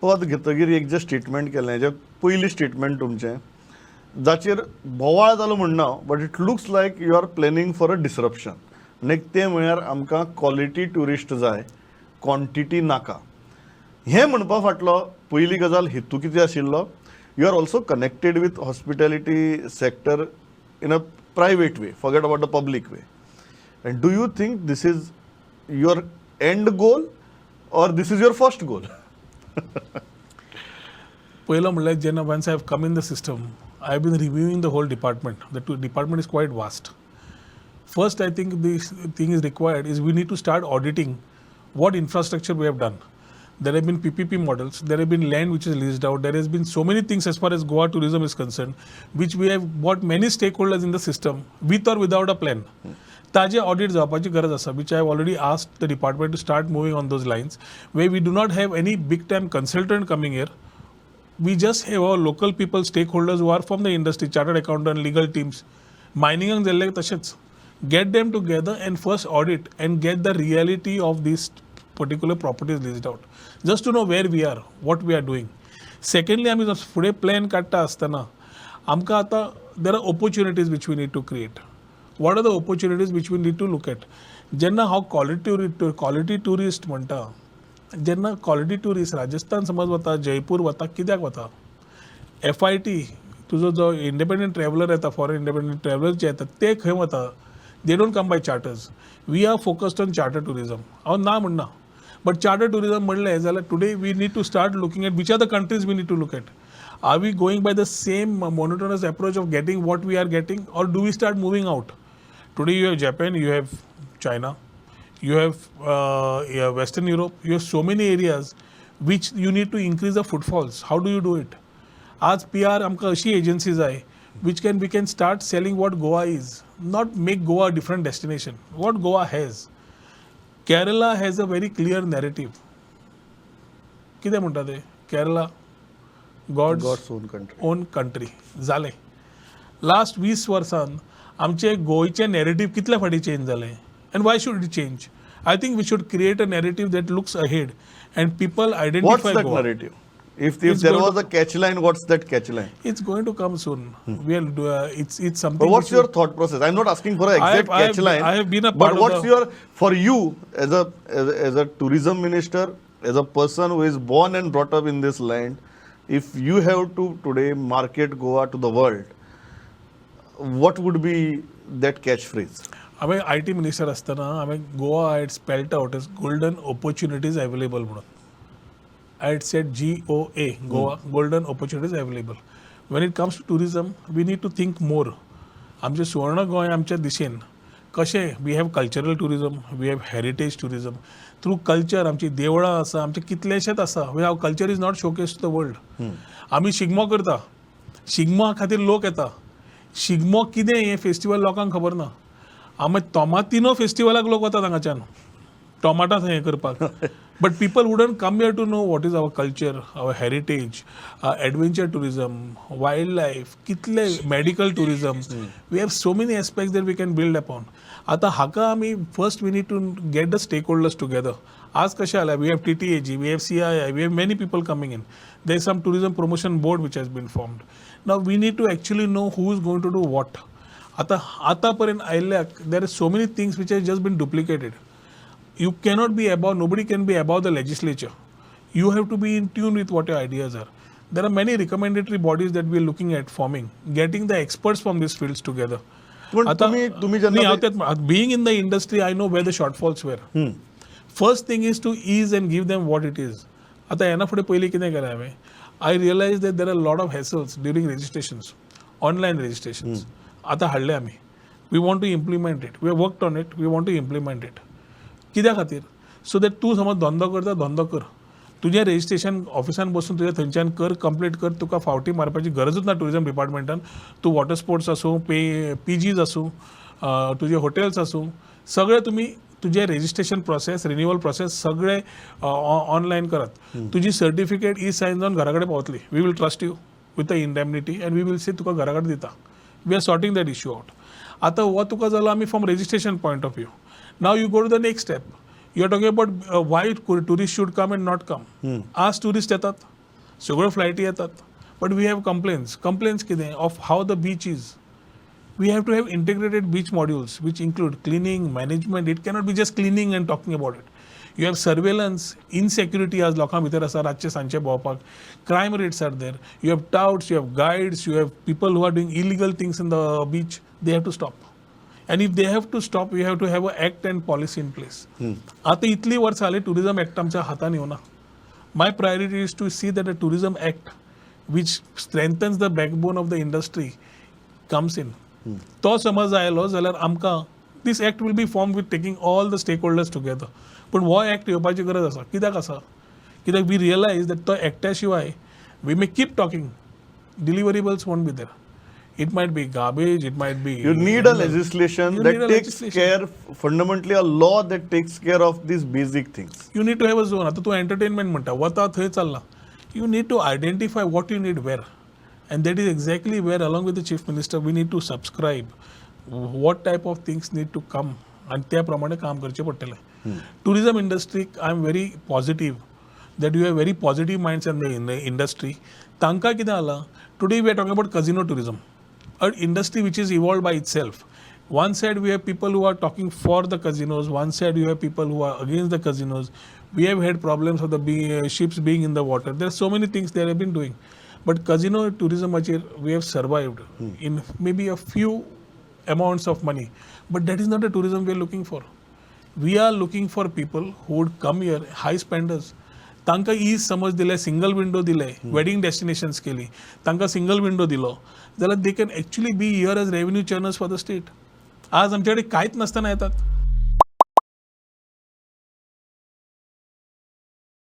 पद घेतगीर एक जे स्टेटमेंट केलें, जे पयलीं स्टेटमेंट तुमचें जाचेर बोवाळ जालो म्हणना, but it looks like you are planning for a disruption. आनी तें म्हळ्यार आमकां क्वॉलिटी ट्युरिस्ट जाय, क्वॉन्टिटी नाका. हें म्हणपा फाटलो पयली गजाल हेतू कितें आशिल्लो? You are also connected with hospitality sector in a private way, forget about the public way, and do you think this is your end goal or this is your first goal? पयलो म्हणल्यार जेन्ना once I have come in the system, I have been reviewing the whole department. The department is quite vast. First, I think this thing is required is we need to start auditing what infrastructure we have done. There have been PPP models, there have been land which is leased out, there has been so many things as far as Goa tourism is concerned, which we have brought many stakeholders in the system with or without a plan. ताजे audit जावपाची गरज आसा, which I have already asked the department to start moving on those lines, where we do not have any big time consultant coming here. We just have our local people, stakeholders who are from the industry, chartered accountant, legal teams, मायनिंगाक जाल्ले तशेंच, get them together and first audit and get the reality of these particular properties leased out, just to know where we are, what we are doing. Secondly, आमी जर फुडें plan काडटा आसतना आमकां आतां there are opportunities which we need to create. What are the opportunities which we need to look at? जेन्ना हांव quality tourist म्हणटा, जेन्ना क्वॉलिटी ट्युरिस्ट राजस्थान समज वता, जयपूर वता, कित्याक वता? एफ I T तुजो जो इंडिपेंडंट ट्रॅव्हलर येता, फॉरेन इंडिपेंडंट ट्रॅव्हलर जे येता, ते खंय वता? They don't come by charters. We are focused on charter tourism, हांव ना म्हणना, बट चार्टर ट्युरिजम म्हणलें जाल्यार today we need to start looking at which are the countries we need to look at. Are we going by the same monotonous approach of getting what we are getting, or do we start moving out? Today you have Japan, you have China, you have, yeah, Western Europe, you have so many areas which you need to increase the footfalls. How do you do it? आज P R आमकां अशी agency जाय which can we can start selling what Goa is, not make Goa a different destination, what Goa has. Kerala has a very clear narrative. कितें म्हणटा ते? Kerala, God's God's own country. Own country जालें. Last 20 वर्सान आमचे गोंयचें narrative कितले फावटी change जालें, and why should it change? I think we should create a narrative that looks ahead and people What's identify that Goa. Narrative? If It's there going was a catch line, what's that catch line? It's going to come soon. We are, it's something. But what's which your thought process? I'm not asking for an I exact have- catch line. I have been a But part of what's the- your, for you as a tourism minister, as a person who is born and brought up in this land, if you have to today market Goa to the world, what would be that catchphrase? हांवें I T minister आसतना हांवें Goa I had spelled out as golden opportunities available म्हणून. I had said GOA, Goa, golden opportunities available. When it comes to tourism, we need to think more. आमचें सुवर्ण गोंय आमच्या दिशेन कशें, we have cultural tourism, we have heritage tourism through culture. आमची देवळां आसा, आमचे कितलेशेच आसा. Our culture is not showcase to the world. आमी शिगमो करता, शिगमो खातीर लोक येता. शिगमो कितें हें फेस्टिवल लोकांक खबर ना. आमी तोमातिनो फेस्टिवलाक लोक वतात हांगाच्यान टोमाटां थंय हें करपाक, but people wouldn't come here to know what is our culture, our heritage, adventure tourism, wild life, कितले medical tourism. We have so many aspects that we can build upon. आतां हाका आमी first we need to get the stakeholders together. आज कशें जालें, we have TTAG, we have CII, we have many people coming in. There is some tourism promotion board which has been formed. Now we need to actually know who is going to do what. आतां आतां पर्यंत आयिल्ल्याक there are so many things which has just been duplicated. You cannot be above, nobody can be above the legislature. You have to be in tune with what your ideas are. There are many recommendatory bodies that we are looking at forming, getting the experts from these fields together. पण आता तुम्ही जेन्ना नाही, हांव तेच, being in the industry, I know where the shortfalls were. First thing is to ease and give them what it is. आतां येना फुडें पयलीं कितें केलें हांवें, I realize that there are lot of hassles during registrations, online registrations. आतां हाडले आमी, we want to implement it. We worked on it, we want to implement it. कित्या खातीर? सो that तूं समज धंदो करता, धंदो कर, तुजें रजिस्ट्रेशन ऑफिसान बसून तुजें थंयच्यान कर, कंप्लीट कर. तुका फावटी मारपाची गरजूच ना ट्युरिजम डिपार्टमेंटान. तूं वॉटर स्पोर्ट्स आसूं, पे पीजीज आसूं, तुजे हॉटेल्स आसूं, सगळे तुमी तुजें रजिस्ट्रेशन प्रोसेस, रिन्युअल प्रोसेस सगळे ऑनलायन करात. तुजी सर्टिफिकेट ई सायन जावन घरा कडेन पावतली. We will trust you with the indemnity and we will see, तुका घरा कडेन दिता. We are sorting that issue out. आतां हो तुका जालो आमी from registration point of view. Now you go to the next step. You are talking about why tourist should come and not come. आज ट्युरिस्ट येतात. सगळ्यो फ्लायटी येतात, but we have complaints. Complaints कितें of how the beach is. We have to have integrated beach modules which include cleaning, management. It cannot be just cleaning and talking about it. You have surveillance, insecurity आज लोकां भितर आसा रातचे सांजचे भोंवपाक. Crime rates are there. You have touts, you have guides, you have people who are doing illegal things in the beach. They have to stop. And if they have to stop, we have to have a act and policy in place. आतां इतली वर्सां जाली tourism act आमच्या हातान येवना. My priority is to see that a tourism act which strengthens the backbone of the industry comes in. तो समज आयलो जाल्यार आमकां this act will be formed with taking all the stakeholders together. पूण हो एक्ट येवपाची गरज आसा. कित्याक आसा? कित्याक we realise that तो एक्टा शिवाय we may keep talking, deliverables won't be there. It might be garbage, it might be You need a legislation You that need a takes legislation. Care, fundamentally a law that takes care of these basic things. You need to have a zone. आतां तूं entertainment म्हणटा, वता थंय चल्ला. You need to identify what you need where, and that is exactly where, along with the Chief Minister, we need to subscribe what type of things need to come आनी त्या प्रमाणे काम करचें पडटलें. टुरिजम इंडस्ट्रीक I am very positive that you have very positive minds in the industry. तांकां कितें जालां, today we are talking about casino tourism, a industry which is evolved by itself. One side we have people who are talking for the casinos, one side you have people who are against the casinos. We have had problems of the ships being in the water. There are so many things they have been doing. But casino tourism, we have survived in maybe a few amounts of money. But that is not the tourism we are looking for. We are looking for people who would come here, high spenders. तांकां is समज दिले, single window दिले, wedding destinations केली, तांकां single window दिलो जाल्यार they can actually be here as revenue channels for the state. आज आमचे कडेन कांयच नासतना येतात.